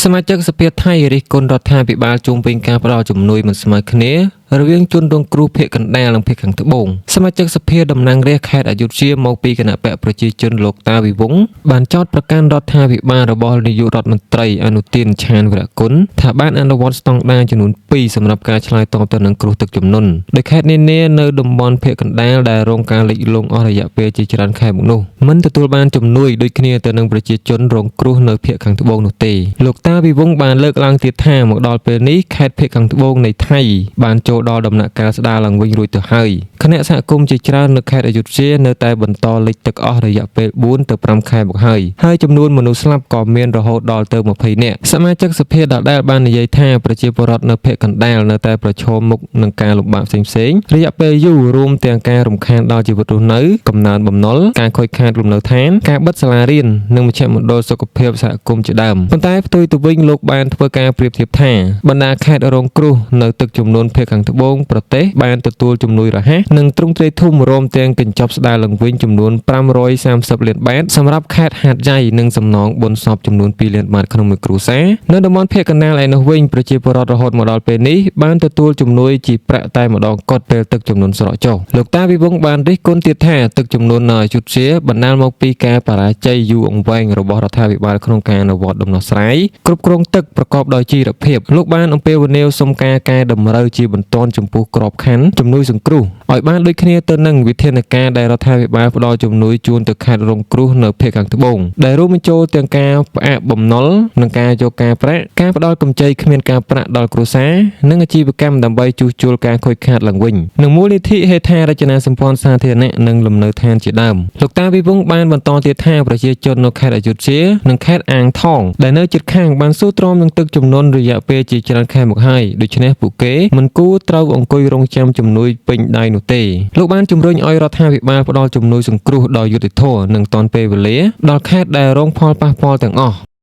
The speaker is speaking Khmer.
សមាជិកសភាថៃរិះគន់រដ្ឋាភិបាលជុំវិញការផ្ដល់ជំនួយមិនស្មើគ្នារវាងជនរងគ្រោះភាគកណ្ដាលនិងភាគខាងត្បូងសមាជិកសភាតំណាងរាស្ត្រខេត្តអយុធ្យាមកពីគណបក្សប្រជាជនលោកតាវិវង្សបានចោទប្រកាន់រដ្ឋាភិបាលរបស់នាយករដ្ឋមន្ត្រីអនុទានឆានវរគុណថាបានអនុវត្តស្តង់ដារចំនួន2សម្រាប់ការឆ្លើយតបទៅនឹងគ្រោះទឹកជំនន់ដោយខេត្តនានានៅតំបន់ភាគកណ្ដាលដែលរងការលិចលង់អស់រយៈពេលជាច្រើនខែមកនោះមិនទទួលបានជំនួយដូចគ្នាទៅនឹងប្រជាជនរងគ្រោះនៅភាគខាងត្បូងនោះទេលោកតាវិវង្សបានលើកឡើងទៀតថាមកដល់ពេលនេះខេត្តភាគខាងត្បូងនៃថៃបានចូលដល់ដំណាក់កាលស្ដារឡើងវិញរួចទៅហើយខណៈសហគមន៍ជាច្រើននៅខេត្តអយុធ្យានៅតែបន្តលិចទឹកអស់រយៈពេល4ទៅ5ខែមកហើយហើយចំនួនមនុស្សស្លាប់ក៏មានរហូតដល់ទៅ20នាក់សមាជិកសភាដដែលបាននិយាយថាប្រជាពលរដ្ឋនៅភាគកណ្ដាលនៅតែប្រឈមមុខនឹងការលំបាកផ្សេងៗរយៈពេលយូររួមទាំងការរំខានដល់ជីវិតរស់នៅកំណើនបំណុលការខូចខាតលំនៅឋានការបិទសាលារៀននិងមជ្ឈមណ្ឌលសុខភាពសហគមន៍ជាដើមប៉ុន្តែផ្ទុយទៅវិញលោកបានធ្វើការប្រៀបធៀបថាបណ្ដាខេត្តរងគ្រោះនៅទឹកចំនួនភាគខាងត្បូងប្រទេសបានទទួលជំនួយរហ័សនិងទ្រង់ទ្រាយធំរួមទាំងកញ្ចប់ស្ដារឡើងវិញចំនួន530លានបាតសម្រាប់ខេត្តហាดใหญ่និងសំណងបុណ្យសពចំនួន2លានបាតក្នុងមួយគ្រួសារនៅតំបន់ភាគកណ្ដាលឯនោះវិញប្រជាពលរដ្ឋរហូតមកដល់ពេលនេះបានទទួលជំនួយជាប្រាក់តែម្ដងកត់ពេលទឹកចំនួនស្រកចុះលោកតាវិវង្សបានរិះគន់ទៀតថាទឹកចំនួននៅអយុធ្យាបណ្ដាលមកពីការបរាជ័យយូរអង្វែងរបស់រដ្ឋាភិបាលក្នុងការអនុវត្តដំណោះស្រាយគ្រប់គ្រងទឹកប្រកបដោយចីរភាពលោកបានអំពាវនាវសុំការកែតម្រូវជាបន្ទាន់ចំពោះក្របខ័ណ្ឌជំនួយសង្គ្រោះឲ្យបានដូចគ្នាទៅនឹងវិធានការដែលរដ្ឋាភិបាលផ្ដល់ជំនួយជូនទៅខេត្តរងគ្រោះនៅភាគខាងត្បូងដែលរួមបញ្ចូលទាំងការផ្អាកបំណុលនិងការយកការប្រាក់ការផ្ដល់កម្ចីគ្មានការប្រាក់ដល់គ្រួសារនិងអាជីវកម្មដើម្បីជួសជុលការខូចខាតឡើងវិញនិងមូលនិធិហេដ្ឋារចនាសម្ព័ន្ធសាធារណៈនិងលំនៅឋានជាដើមលោកតាវិវង្សបានបន្តទៀតថាប្រជាជននៅខេត្តអយុធ្យានិងខេត្តអាងថងដែលនៅជិតខាងបានស៊ូទ្រាំនឹងទឹកជំនន់រយៈពេលជាច្រើនខែមកហើយដូច្នេះពួកគេមិនគួរត្រូវអង្គុយរង់ចាំជំនួយពេញដៃនោះទេលោកបានជំរុញឲ្យរដ្ឋាភិបាលផ្ដល់ជំនួយសង្គ្រោះដោយយុត្តិធម៌និងទាន់ពេលវេលាដល់ខេត្តដែលរងផលប៉ះពាល់ទាំងអស់។